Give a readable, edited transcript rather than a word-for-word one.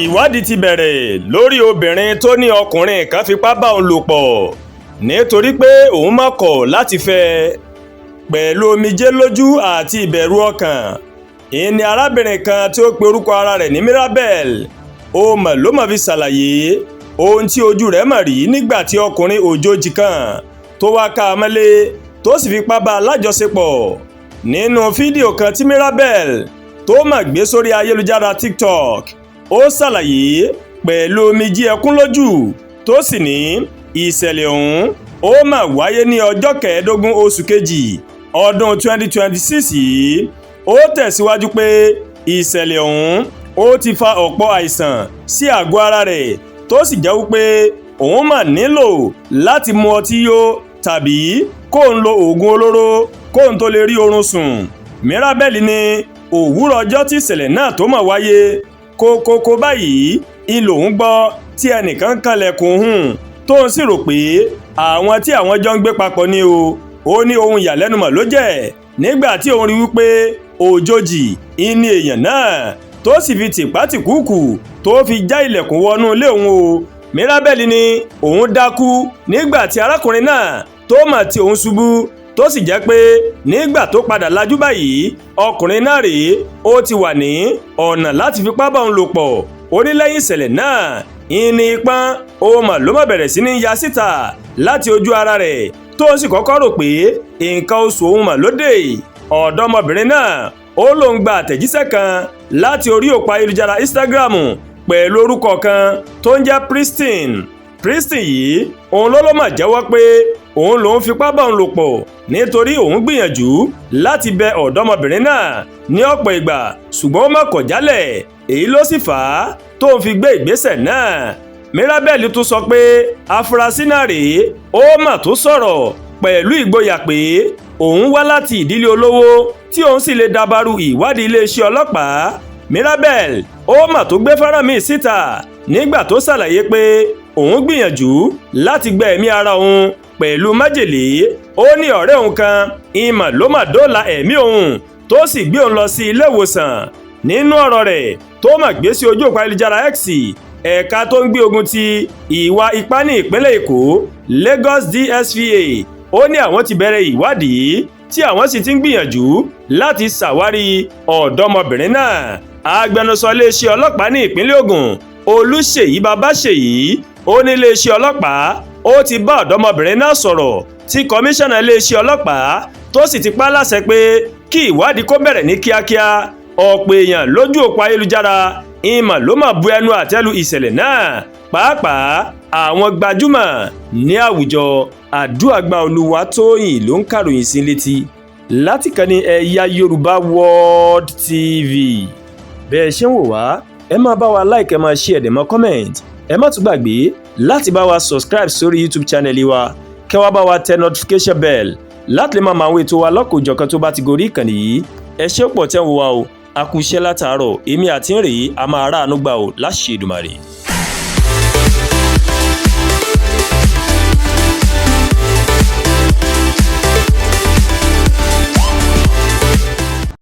Ìwádìí ti bẹ̀rẹ̀ lórí obìnrin tó ní ọkùnrin kan fipá bá òun lò pọ̀ nítorí pé òun má kọ̀ láti fẹ́ ẹ. Pẹ̀lú omijé lójú àti ìbẹ̀rù ọkàn, ìní arábìnrin kan tí ó pe orúkọ ara rẹ̀ ní Mirabel ó mọ̀ ló mọ̀ fi ṣàlàyé ohun tí ojú rẹ̀ mọ̀ rí nígbà tí ọkùnrin òjòjì kan tó wá ká a mọ́lé tó sì fipá bá a lájọṣepọ̀. Nínú fídíò kan tí Mirabel tó mọ̀ gbé sórí ayélujára TikTok, ó ṣàlàyé pẹ̀lú omijé ẹkún lójú, tó sì ní ìṣẹ̀lẹ̀ ọ̀hún ó mà wáyé ní ọjọ́ 15 oṣù kejì ọdún 2026 yìí. Ó tẹ̀síwájú pé ìṣẹ̀lẹ̀ ọ̀hún ó ti fa ọ̀pọ̀ àìsàn sí àgọ́ ara rẹ̀, tó sì jẹ́ wípé òun mà nílò láti mu ọtí yó tàbí kóun lo oògùn olóró kóun tó lè rí oorun sùn. Mirabel ní òwúrọ̀ ọjọ́ tí ìṣẹ̀lẹ̀ náà tó mọ̀ wáyé kókókó báyìí ń lòun gbọ́ tí ẹnìkan kanlẹ̀kùn hùn, tóun sì rò pé àwọn tí àwọn jọ ń gbé papọ̀ ni o. Ó ní ohun ìyàlẹ́nu mọ̀ ló jẹ́ nígbà tí òun rí wípé òjòjì ìní èèyàn náà, tó sì fi tìpátìkúùkù tó fi já ilẹ̀kùn wọnú ilé òun o. Mirabel ní òun dákú nígbà tí arákùnrin náà tó mọ̀ tí òun ṣubú, tó sì jẹ́ pé nígbà tó padà lajú báyìí, ọkùnrin náà rèé ó ti wà ní ọ̀nà láti fipá bá òun lò pọ̀. Ó ní lẹ́yìn ìṣẹ̀lẹ̀ náà, ìní ipọ́n ó mà ló má bẹ̀rẹ̀ sí ní ya síta láti ojú ara rẹ̀, tó sì kọ́kọ́ rò pé nǹkan oṣù òun mà lóde. Ọ̀dọ́mọbìnrin náà ó lóun gba àtẹ̀jíṣẹ́ kan láti orí òpó ayélujára Instagram pẹ̀lú orúkọ kan tó ń jẹ́ Pristine. Pristine yìí òun ló mà jẹ́wọ́ pé òun lòún fipá bá òun lò pọ̀ nítorí òun gbìyànjú láti bẹ ọ̀dọ́mọbìnrin náà ní ọ̀pọ̀ ìgbà, ṣùgbọ́n ó má kọ̀ jálẹ̀, èyí ló sì fà á tóun fi gbé ìgbésẹ̀ náà. Mirabel tún sọ pé afurasí náà rèé ó mà tún sọ̀rọ̀ pẹ̀lú ìgboyà pé òun wá láti ìdílé olówó tí òun sì lè dabaru ìwádìí iléeṣẹ́ ọlọ́pàá. Mirabel ó mà tó gbé fọ́nrán míì síta nígbà tó ṣàlàyé pé òun gbìyànjú láti gbẹ ẹ̀mí ara òun pẹ̀lú májèlé. Ó ní ọ̀rẹ́ òun kan ìmọ̀ ló mà dóòlà ẹ̀mí òun, tó sì gbé òun lọ sí ilé ìwòsàn. Nínú ọ̀rọ̀ rẹ̀ tó mà gbé sí ojú òpó ayélujára X, ẹ̀ka tó ń gbé ogun ti ìwà ipá ní ìpínlẹ̀ Èkó, Lagos DSVA, ó ní àwọn ti bẹ̀rẹ̀ ìwádìí tí àwọn sì ti ń gbìyànjú láti ṣàwárí ọ̀dọ́mọbìnrin náà. Agbẹnusọ iléeṣẹ́ ọlọ́pàá ní ìpínlẹ̀ Ògùn, Olúṣèyí Babáṣèyí, ó ní iléeṣẹ́ ọlọ́pàá ó ti bá ọ̀dọ́mọbìnrin náà sọ̀rọ̀, tí kọmíṣánná iléeṣẹ́ ọlọ́pàá tó sì ti pa á láṣẹ pé kí ìwádìí kó bẹ̀rẹ̀ ní kíákíá. Ọ̀pọ̀ èèyàn lójú òpó ayélujára ìmọ̀ ló mà bu ẹnu àtẹ́lu ìṣẹ̀lẹ̀ náà, pàápàá àwọn gbajúmọ̀ ní àwùjọ. Àdúràgbà Olúwatóyìn ló ń kàròyìn sí létí láti kàn ní Ẹ̀yà Yorùbá World TV. Bẹ́ẹ̀ ṣe ń wò wá, ẹ máa bá wa like, ẹ máa share, ẹ dẹ̀ máa comment. Ẹ má tún gbàgbé láti bá wa subscribe sórí YouTube channel wa, kẹ́ wá bá wa tẹ notification bell láti lè máa mọ àwọn ètò wa lọ́kọ̀ọ́jọ̀kan tó bá ti gorí ìkànnì yìí. Ẹ ṣé pọ̀ tẹ́ ń wò wá o, a kú iṣẹ́ látàárọ̀. Èmi àti ń rèé, a máa ráàánú gbà o láṣẹ Èdùmàrè.